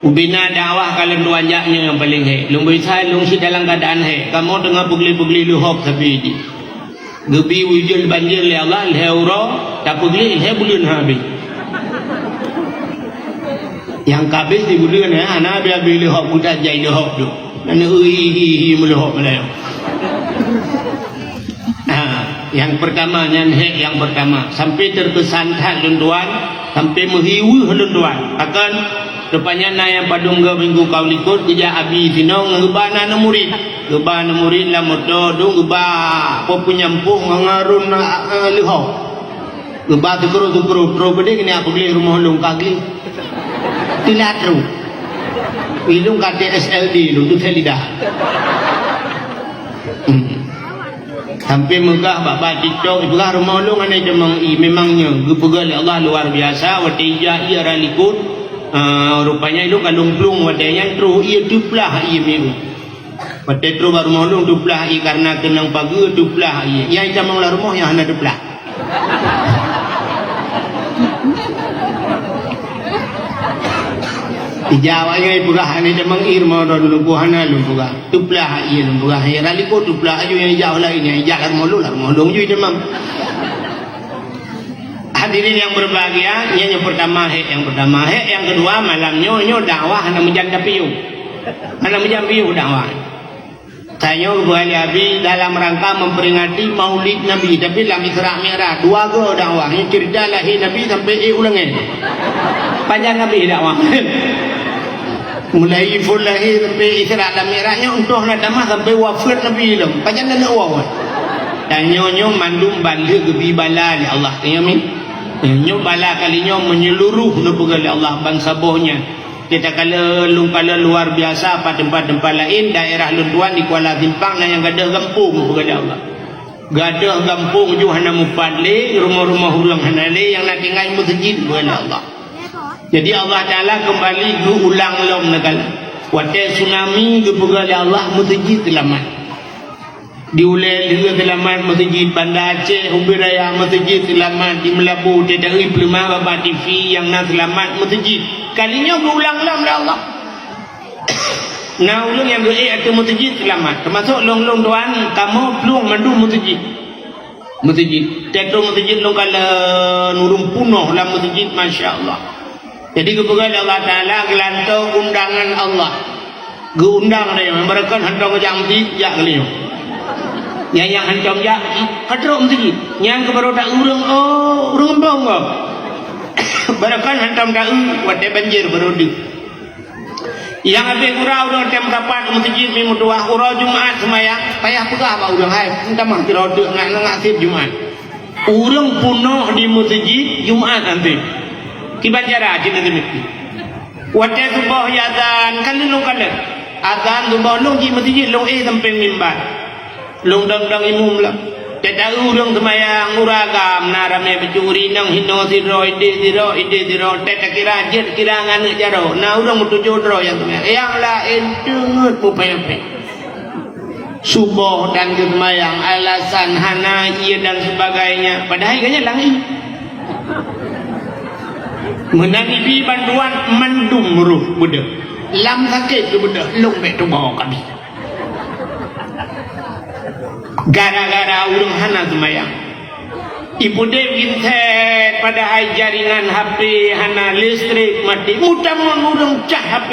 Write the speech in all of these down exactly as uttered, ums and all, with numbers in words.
Ubena dakwah ka lôn tuan jak nyoe nyang paleng hék. Lôn beusai lôn cit dalam keuadaan hék. Kamoe teungoh peugléh-peugléh leuhob sabe jih. Geubi ujeuen banjir lé Allah, lhée uroe, tapeugléh lhée buleuen habéh. Nyang ka habéh sibuleuen, eh, hana habéh-habéh leuhob, buta jai leuhob tu. Hana ui hi hi meuleuhob meulayeue. Ha, nyang peurtama, nyan hék nyang peurtama. Sampai teurkeusan that lôn tuan, sampai meuhiweuh lôn tuan. Pakon? Rupanya na nyang padum goe minggu ka u likot, geujak abi sinoe ngon geuba na aneuk murit. Geuba aneuk murit lam moto dong geuba peue-peue nyampôh ngon ngarun, eh, leuhob. Geuba tukroe-tukroe, troh beudeh keuneuk peugléh rumoh lôn ka gleh. Teulat troh. Ilôn ka T S L D lôn tu lidah. Hmm. Sampai meugah bak-bak TikTok, ipeugah rumoh lôn hana itamong ié. Memang nyoe geupeugah lé Allah luar biasa, watée ija ié rot likot, ah, rupanya ilôn ka lôn plueng watée nyan troh ié teuplah ié mié. Watée troh bak rumoh lôn teuplah ié, kareuna keunong pageue teuplah ié. Nyang itamong lam rumoh nyang hana teuplah. Ija awaknyan ipeugah hana itamong ié rumoh lôn, lôn peugah hana lôn peugah. Teuplah ié lôn peugah, ié rot likot teuplah aju nyang ija laén, nyang ija lam rumoh lôn, lam rumoh lôn ju itamong. Hadirin yang berbahagia, nyan nyang peurtama hék, nyang peurtama hék, nyang keudua malam nyoe, nyoe dakwah hana meujan tapiôh. Hana meujan piôh dakwah. Tanyoe geupeugah lé Abi dalam rangka memperingati Maulid Nabi, tapi lam Isra Mi'raj dua goe dakwah, nyoe cerita lahé Nabi sampai ék u langét. Pajan Nabi dakwah. Mulai phon lahé sampai Isra dan Mi'raj nyoe, untôh na tamah sampai wafeuet Nabi lom. Pajan na neuwoe. Dan nyoe, nyoe mandum ban lheueh geubi bala lé Allah. Tanyoe mi. Nyoe bala kali nyoe menyeluruh neupeugah lé Allah ban saboh nyan. Kita kala lôn kala luar biasa, pat teumpat-teumpat laén, daerah lôn tuan di Kuala Simpang na nyang gadôh gampông, peugah lé Allah. Gadôh gampông ju hana mupat lé, rumoh-rumoh ureuëng hana lé, nyang na tinggai meuseujid, peugah lé Allah. Jadi Allah Taala keumbali geuulang lom neukala. Watée tsunami geupeugah lé Allah meuseujid seulamat. Di ulée lheueh seulamat meuseujid, Banda Aceh, Ubit Raya meuseujid seulamat, di Meulaboh, T T I Peuleuma, Baba T V nyang na seulamat meuseujid. Kali nyoe geuulang lom lé Allah. Na ureuëng nyang geuék ateueh meuseujid seulamat, teumasok lôn-lôn tuan, kamoe plueng mandum meuseujid. Meuseujid. Teutap meuseujid lôn kalon ureuëng punoh lam meuseujid, masya Allah. Jadi geupeugah lé Allah Taala geulantoe undangan Allah. Geuundang lé nyoe, barokon hantom geujak meuseujid, jak kali nyoe. Nyang, nyang hantom jak, ka trok meuseujid. Nyang keu barô ta ureuëng, oh, ureuëng embong gob. Barokon hantom ta-eu, watée banjir barô deuh. Nyang habéh gura ureuëng tem sapat meuseujid mi meutuwah, uroe Jumat seumayang, payah peugah bak ureuëng, "Hai, meutamah sidroe teuk ngat, ngat seb Jumat." Ureuëng punoh di meuseujid Jumat anté. Kiban cara cit na teumiki. Watée suboh jiazan, ka lheueh lôn kalon. Azan suboh lôn jih meuseujid, lôn éh sampéng mimbar. Lôn dong-dong imum lom. Teuta ureuëng seumayang uragam na ramé beucuri, nang hinoe sidroe, idéh sidroe, idéh sidroe, teuta kira jeuet kira ngon aneuk jaroe. Na ureuëng meutujoh droe nyang seumayang. Nyang laén teungeut mupéng-péng. Suboh dan geuseumayang, alasan hana ié dan sebagainya. Padahai gobnyan lam ié. Meunan ibi bantuan mandum roh beudôh. Lam sakét geubeudôh, lôn bék tuboh kabi. Gara-gara ureuëng hana seumayang. Ipeudeb ginsét padahai jaringan H P hana, listrik maté. Meutamong ureuëng cah H P.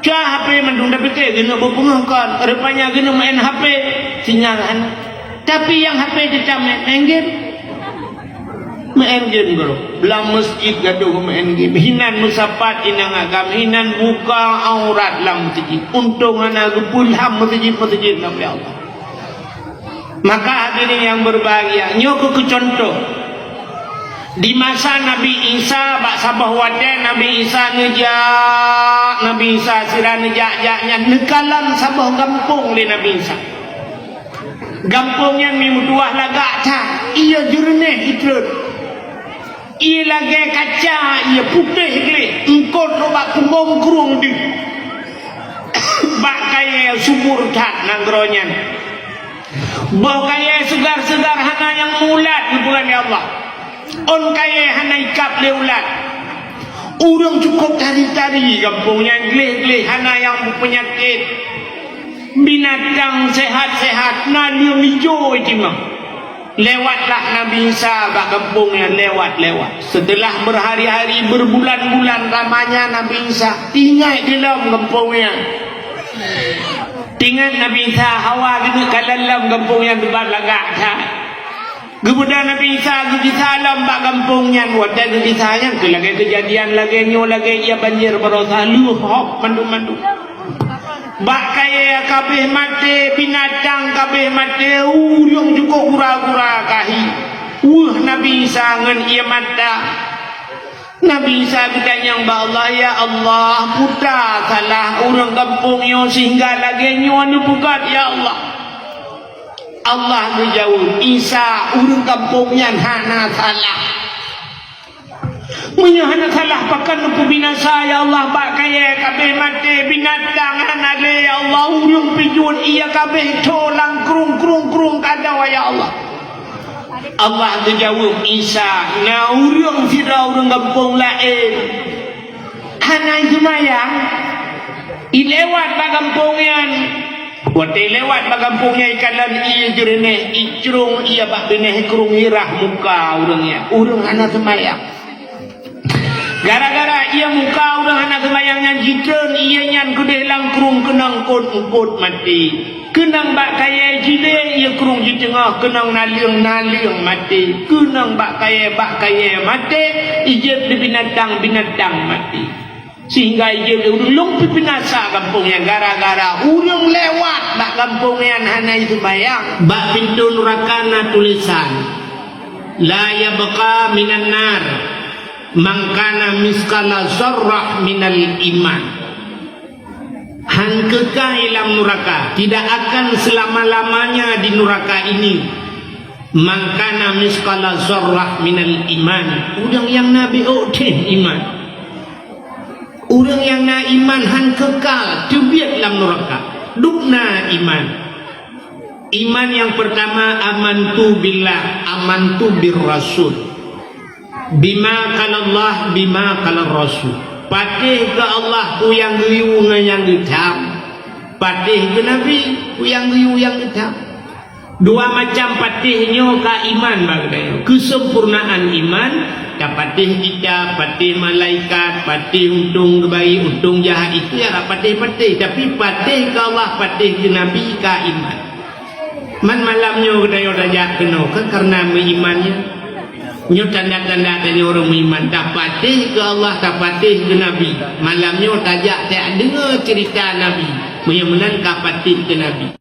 Cah H P mandum, tapike geuneuk beupeungéh kon. Rupanya geuneuk main H P, sinyal hana. Tapi nyang H P teutab main, main game. Main game gohlom. Lam meuseujid gadôh main game. Hinan meusapat inong agam, hinan buka aurat lam meuseujid. Untông hana geupeulham meuseujid-meuseujid lam lé Allah. Maka hadirin yang berbahagia, nyoe keuh keu contoh. Di masa Nabi Isa, bak saboh watée Nabi Isa neujak, Nabi Isa sira neujak-jak nyan neukalon saboh gampông lé Nabi Isa. Gampông nyan mi meutuwah lagak that, ié jeureunéh itrön. Ié lagée kaca, ié putéh gleh, eungkôt rot bak pumbông krueng deuh. Bak kayée subur that nanggroe nyan. Boh kayée seugar-seugar hana nyang meuulat geupeugah lé Allah. Ôn kayée hana ikab lé ulat. Ureuëng cukôp tari-tari gampông nyan, gleh-gleh, hana nyang beupeunyakét. Binatang sehat-sehat, naleueng ijo itimang. Lewatlah Nabi Isa bak gampông nyan, lewat-lewat. Seuteulah beuhari-hari, beubulan-bulan lamanya Nabi Isa tinggai di lom gampông nyan. Teuingat Nabi Isa, hawa geuneuk kalon lom gampông nyan, sabab lagak that. Geubeudôh Nabi Isa geugisa lom bak gampông nyan. Watée geugisa nyan, keu lagée keujadian lagée nyoe, lagée ié banjir baroesa, lheueh hop mandum-mandum. Bak kayée kabeh maté, binatang kabeh maté, ureuëng cukôp gura-gura ka hi. Weueh Nabi Isa ngon ié mata. Nabi Isa geutanyong bak Allah, "Ya Allah, peue salah ureuëng gampông nyoe sehingga lagée nyoe neupeugét, ya Allah?" Allah geujaweueb, "Isa, ureuëng gampông nyan hana salah." "Meunyoe hana salah, pakon neupeubinasa, ya Allah? Bak kayée kabeh maté, binatang hana lé, ya Allah, ureuëng pih jeuet ié kabeh tho lam krueng-krueng-krueng ka dua, ya Allah." Allah geujaweueb, "Isa, na ureuëng sidroe ureuëng gampông laén hana seumayang, ilewat bak gampông nyan. Watée lewat bak gampông nyan, ikalon ié jeureunéh, icrong ié bak binéh krueng, irah muka ureuëng nyan. Ureuëng hana seumayang. Gara-gara ié muka ureuëng hana seumayang nyan, jitreun ié nyan keudeh lam krueng, keunong eungkot-eungkot maté. Keunong bak kayée jideh ié krueng jiteungoh, keunong naleueng-naleueng maté. Keunong bak kayée, bak kayée maté, ijeuet lé binatang-binatang maté. Sehingga ijeuet lé ureuëng lôn pih binasa gampông nyan gara-gara ureuëng lewat bak gampông nyan hana seumayang." Bak pintoe nuraka na tulésan, "La yabqa minan nar man kana misqala zarrah minal iman." Han keukai lam nuraka, tidak akan selama-lamanya di nuraka ini, "man kana misqala zarrah minal iman", ureuëng nyang na biôh teuh iman. Ureuëng nyang na iman han keukai teubiet lam nuraka, dum na iman. Iman nyang peurtama, "Amantu billah, amantu bir rasul. Bima qalallah, bima qalar rasul." Patéh keu Allah, peue nyang geuyue ngon nyang geutham. Patéh keu Nabi, peue nyang geuyue nyang geutham. Dua macam patéh nyoe ka iman bak geutanyoe. Keuseumpurnaan iman, tapatéh ita, patéh malaikat, patéh untông geubayeue, untông jahat, itu ya patéh-patéh. Tapi patéh keu Allah, patéh keu Nabi ka iman. Man malam nyoe geutanyoe tajak keunoe, kan kareuna meuiman nyan. Nyoe tanda-tanda tanyoe ureuëng meuiman, tapatéh keu Allah, tapatéh keu Nabi. Malam nyoe tajak tadeungoe ceurita Nabi. Meunyoe meunan ka patéh keu Nabi.